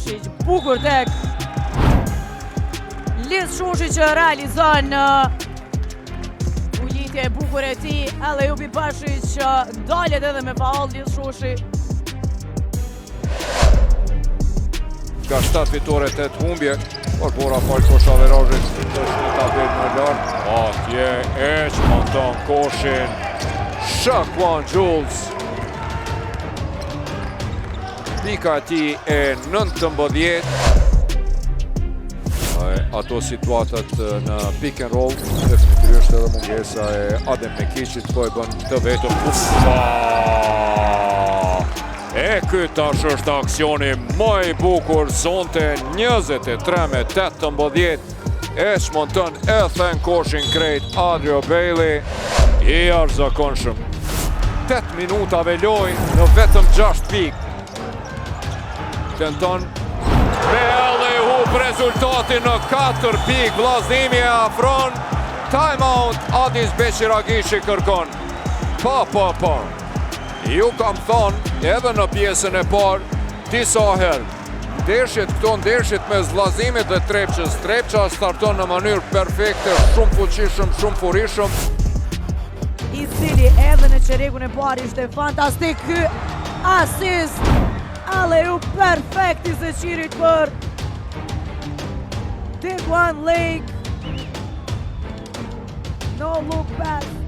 Bashiq, bukur tek Lis Shoshi që realizon Ulitje e bukur e tij, alley-oop i Bashiq që ndalet edhe me faul Lis Shoshi. Nga 7 fitore 8 humbje, por Bora falë goal average-it është në tabelë më lart. Atje e çmonton koshin Shaquan Jules. Pika e tij e 19. Ato situatat në pick and roll, definitivisht edhe mungesa e Adem Mekiqit po e bën të vetëm. Ufa! E ky tash është aksioni më i bukur sonte 23 me 18 e çmonton e then koshin krejt Adrio Bailey i jashtëzakonshëm. 8 minutave lojë në vetëm 6 pikë. Tenton me alley-oop rezultati në 4 pikë, Vllaznimi e afron, time out, Adis Beqiragishi kërkon. Pa, pa, pa. Ju kam thonë edhe në pjesën e parë disa herë. Ndeshjet këto ndeshjet mes Vllaznimit dhe Trepçës. Trepça starton në mënyrë perfekte, shumë fuqishëm, shumë furishëm. I cili edhe në çerekun e parë ishte fantastik ky asist alley-oop perfekt i Zeqirit për Dequan Lake. No look pass.